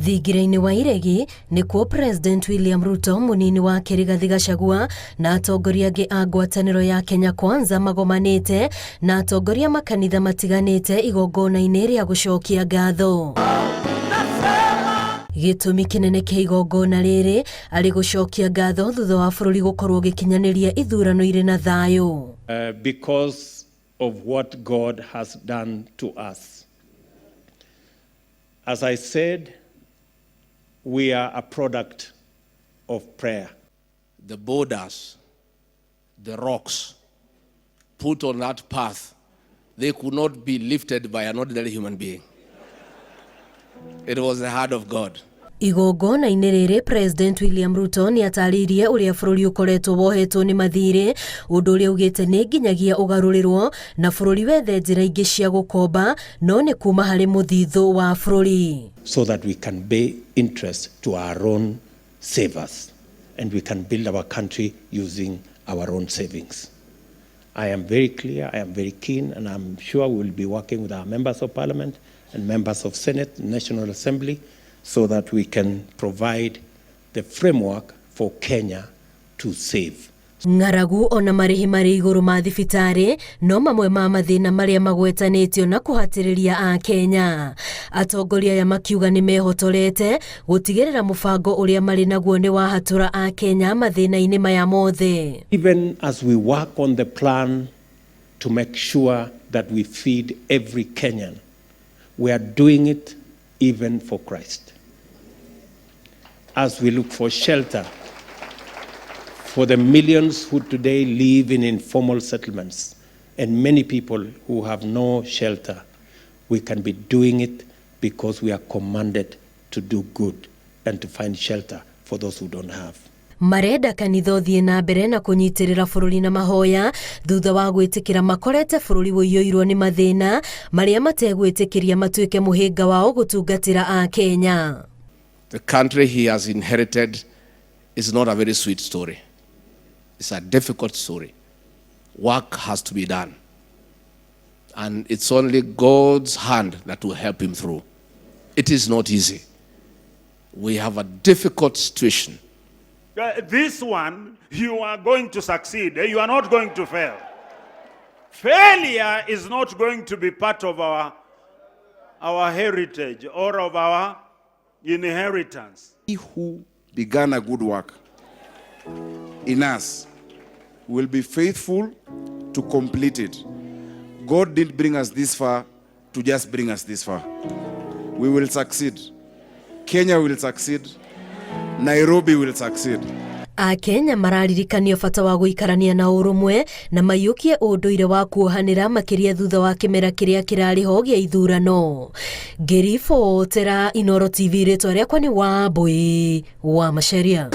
Thingira-inĩ wa iregi nĩkuo President William Ruto, mũnini wake Rigathi Gachagua na atongoria angĩ a ngwatanĩro ya Kenya Kwanza magomanĩte na atongoria makanitha matiganĩte igongona-inĩ rĩa gũcokia ngatho. Gĩtũmi kĩnene kĩa igongona rĩrĩ arĩ gũcokia ngatho thutha wa bũrũri gũkorwo ũgĩkinyanĩria ithurano irĩ na thayũ. Because of what God has done to us. As I said, we are a product of prayer. The borders, the rocks put on that path, they could not be lifted by an ordinary human being. It was the hand of God. Igongona-inĩ rĩrĩ President William Ruto nĩ atarĩirie ũrĩa bũrũri ũkoretwo wohetwo nĩ mathirĩ, ũndũ ũrĩa augĩte nĩ nginyagia ũgarũrĩrwo na bũrũri wethe njĩra ingĩ cia gũkomba no nĩ kuma harĩ mũthithũ wa bũrũri. So that we can pay interest to our own savers and we can build our country using our own savings. I am very clear, I am very keen, and I'm sure we will be working with our members of parliament and members of Senate, National Assembly, so that we can provide the framework for Kenya to save. Ng'aragu ona marĩhi marĩ igũrũ ma thibitarĩ no mamwe ma mathĩna marĩa magwetanĩtio na kũhatĩrĩria akenya. Atongoria aya makiuga nĩ mehotorete gũtigĩrĩra mũbango ũrĩa marĩ naguo nĩ wahatũra akenya mathĩna-inĩ maya mothe. Even as we work on the plan to make sure that we feed every Kenyan, we are doing it even for Christ. As we look for shelter for the millions who today live in informal settlements and many people who have no shelter, we can be doing it because we are commanded to do good and to find shelter for those who don't have. Marenda kanitha ũthiĩ na mbere na kũnyitĩrĩra bũrũri na mahoya thutha wa gwĩtĩkĩra makorete bũrũri ũiyũirwo nĩ mathĩna marĩa mategwĩtĩkĩria matuĩke mũhĩnga wao gũtungatĩra akenya. The country he has inherited is not a very sweet story. It's a difficult story. Work has to be done. And it's only God's hand that will help him through. It is not easy. We have a difficult situation. This one, you are going to succeed. You are not going to fail. Failure is not going to be part of our heritage or of our inheritance. He who began a good work in us will be faithful to complete it. God didn't bring us this far to just bring us this far. We will succeed. Kenya will succeed. Nairobi will succeed. Akenya mararirikanio bata wa gũikarania na ũrũmwe na maiyũkie ũndũire wa kuohanĩra, makĩria thutha wa kĩmera kĩrĩa kĩrarĩ ho gĩa ithurano. Ngĩribotera Inoro TV, rĩtwa rĩakwa nĩ Wambui wa Macharia.